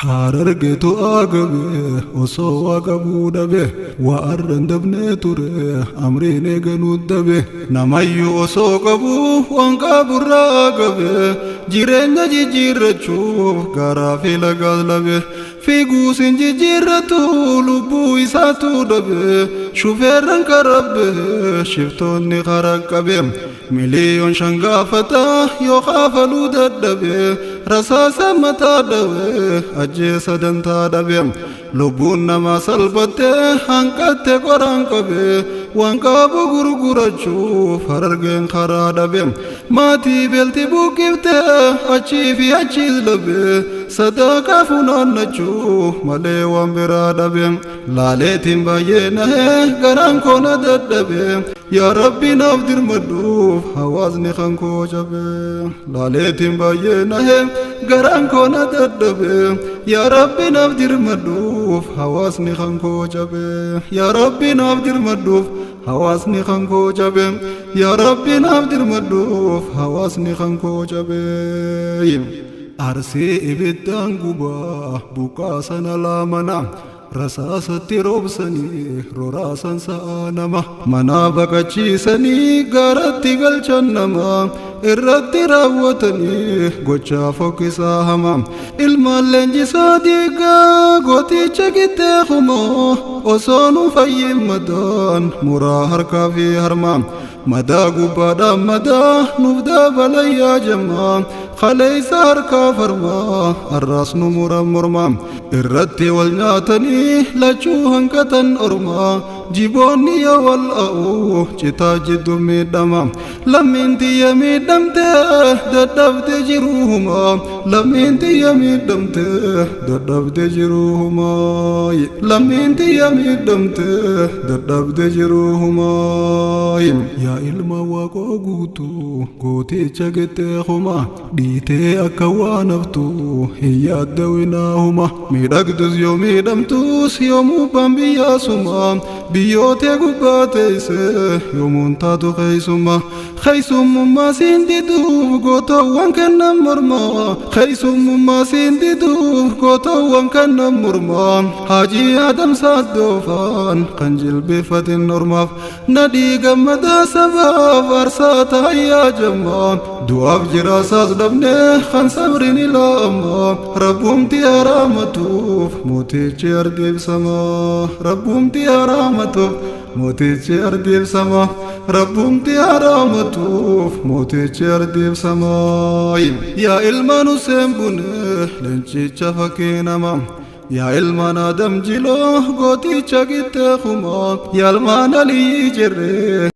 Harargeetu agabe osoo waa qabuu dhabe, waa arran dabnee ture amriin eeganuu dabe. Namayyuu osoo qabu waan qaburraa agabe, jireenya jijjiirrachuuf garaa fi lagaas labe. Fiiguus hin jijjiirratu, lubbuu isaatu dhabe. Shufeerran karabbe, shiftoonni karaa qabe. 5 miliyoon gaafata, yoo kaafaluu dadhabe. Rasaasa mataa dhawe, ajjeesa dantaa dhabe. Lubbuun namaa salphatte, hanqatte qoraan qabe. Waan qabu gurgurachuuf Harargeen karaa dhabe. Maatii beelti buqqifte, achii fi achiis dhabe. Sadaqaa funaannachuu malee waan biraa dhabe. Laaleetiin baay'ee nahee, garaan koo na dadhabe. Yaa Rabbi, naaf dirmadhuuf, hawaasni kan koo cabe. Laaleetiin baay'ee nahee, garaan koo na dadhabe. Yaa Rabbi, naaf dirmadhuuf, hawaasni kan koo cabe. Yaa Rabbi, naaf dirmadhuuf, hawaasni kan koo cabe. Yaa Rabbi, naaf dirmadhuuf, hawaasni kan koo cabe. Arsii ibiddaan gubaa buqqaasan alaa mana. Rasaasatti roobsanii roraasan sa'a nama. Manaa baqachiisanii gaaratti galchan nama. Irratti raawwatanii gochaa fokkisaa hama. Ilmaan leenjisaa diigaa gooticha gittee kumoo, osoo nu fayyimmadaan muraa harkaa fi harmaa. Madaa gubbaadhaan madaa nuuf dabalayyaa jemmaa. Kaleessa harkaa farmaa, arraas nu muran mormaa. Irratti wal nyaatanii lachuu hanqatan ormaa. Jiboonni yoo wal a'u citaa jiddu miidhama. Lammiin tiyya miidhamte, dadhabde jiruhuma. Lammiin tiyya miidhamte, dadhabde jiruhuma. Lammiin tiyya miidhamte, dadhabde jiruhuma. Yaa ilma Waaqoo Guutuu gooticha qixxee kuma, dhiitee akka waan haftu hin yaaddawinaahuma. Miidhagdus yoo miidhamtus, yoomuu baan biyyaasuma. Biyyootee gubbaa teessee yoomuun taatu keessumma. Keessummummaa siin diduuf gootawwan kennan mormaa. Keessummummaa siin diduuf gootawwan kennan mormaa. Haajii Adam Saaddoofaan kan jilbeeffatin ormaaf. Nadhii Gammadaa sabaaf aarsaa taayyaa jammaa. Du'aaf jiraasaas dhabnee kan sabrin ilaama. Rabbumti araamatuuf mootichi ardeebsamaa. Rabbumti araamatuuf mootichi ardeebsamaa. Rabbumti araamatuuf mootichi ardeebsamaa. Yaa ilmaan Hussein Bune leencicha fakkii nama. Yaa ilmaan Adam Jiloo gooticha qixxee kumaa. Yaa ilmaan Aliyyi jirree.